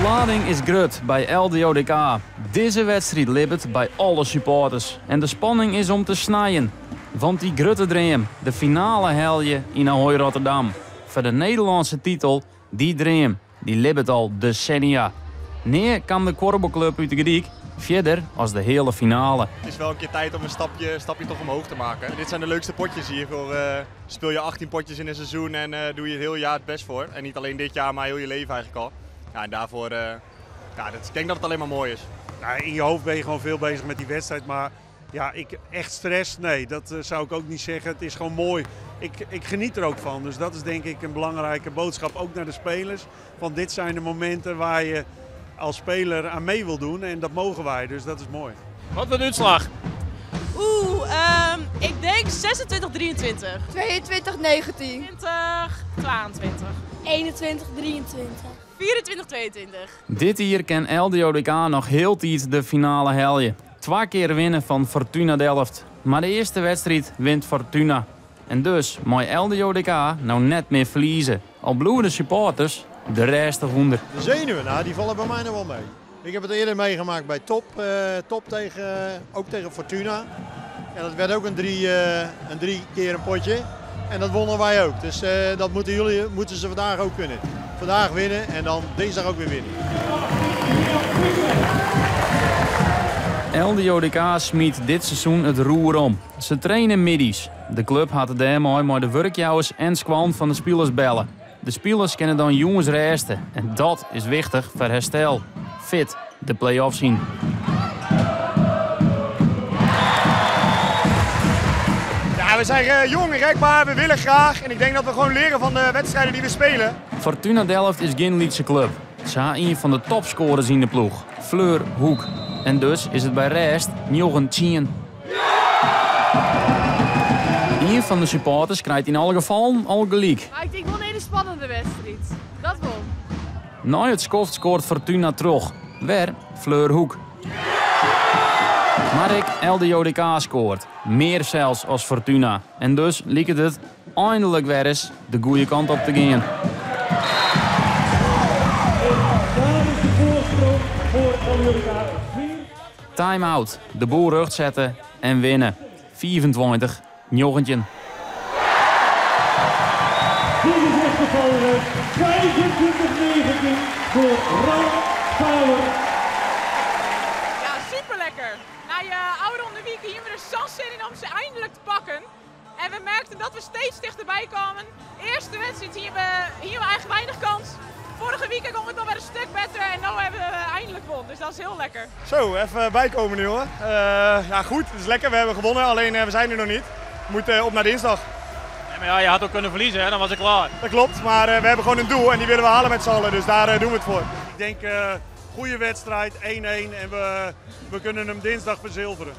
lading is grut by LDODK. Dizze wedstriid libbet by alle supporters. En de spanning is om te snijen. Want dy grutte dream, de finale helje yn Ahoy Rotterdam. Foar de Nederlânske titel, dy dream, dy libbet al desennia. Nea kaam de kuorbalklup út De Gordyk fierder as de heale finale. Het is wel een keer tijd om een stapje toch omhoog te maken. Dit zijn de leukste potjes hiervoor. Speel je 18 potjes in een seizoen en doe je het heel jaar het best voor. En niet alleen dit jaar, maar heel je leven eigenlijk al. Ja, en daarvoor, ja, dat, ik denk dat het alleen maar mooi is. Nou, in je hoofd ben je gewoon veel bezig met die wedstrijd, maar ja, ik, echt stress, nee, dat zou ik ook niet zeggen. Het is gewoon mooi. Ik geniet er ook van, dus dat is denk ik een belangrijke boodschap, ook naar de spelers. Want dit zijn de momenten waar je als speler aan mee wil doen en dat mogen wij, dus dat is mooi. Wat wordt de uitslag? Ik denk 26-23. 22-19. 20-22. 21-23. 24-22. Dit jier kin LDODK noch hieltyd de finale helje. 2 kear winnen fan Fortuna Delft. Mar de earste wedstriid wint Fortuna. En dus mei LDODK no net mear ferlieze. Al bliuwe de supporters der rêstich ûnder. De zenuwen, nou, die vallen bij mij nog wel mee. Ik heb het eerder meegemaakt bij Top ook tegen Fortuna. En dat werd ook een drie keer een potje. En dat wonnen wij ook. Dus dat moeten ze vandaag ook kunnen. Vandaag winnen en dan dinsdag ook weer winnen. LDODK smiet dit seizoen it roer om. Se traine middeis. De klup hat dêrmei mei de wurkjouwers en skoallen fan de spilers belle. De spilers kinne dan jûns rêste. En dat is wichtich foar herstel. Fit de play-offs yn. Ja, we zijn jong en rekbaar, we willen graag. En ik denk dat we gewoon leren van de wedstrijden die we spelen. Fortuna Delft is gjin lytse klup. Se ha ien fan de topscorers yn de ploech, Fleur Hoek. En dus is it by rêst 9-10. Ien fan de supporters krijt yn alle gefallen al gelyk. Maar ik denk wol in hiele spannende wedstriid. Dat wol. Nei it skoft skoart Fortuna troch. Wer Fleur Hoek. Mar ek LDODK skoart. Mear sels as Fortuna. En dus liket it einlik wer ris de goede kant op te gean. Time-out. De boel rjochtsette en winne. 25-19. Dit is het geval 25-19 voor Ralf Fowler. Ja, super lekker. Na je oude week hier we er zo'n zin in om ze eindelijk te pakken. En we merkten dat we steeds dichterbij kwamen. Eerste wedstrijd hier we eigenlijk weinig kans. Vorige week kwam het nog weer een stuk beter en nu hebben we eindelijk gewonnen. Dus dat is heel lekker. Zo, even bijkomen nu hoor. Ja goed, het is lekker, we hebben gewonnen, alleen we zijn er nog niet. We moeten op naar dinsdag. Nee, maar ja, je had ook kunnen verliezen, hè? Dan was ik klaar. Dat klopt, maar we hebben gewoon een doel en die willen we halen met z'n allen, dus daar doen we het voor. Ik denk, goede wedstrijd, 1-1 en we kunnen hem dinsdag verzilveren.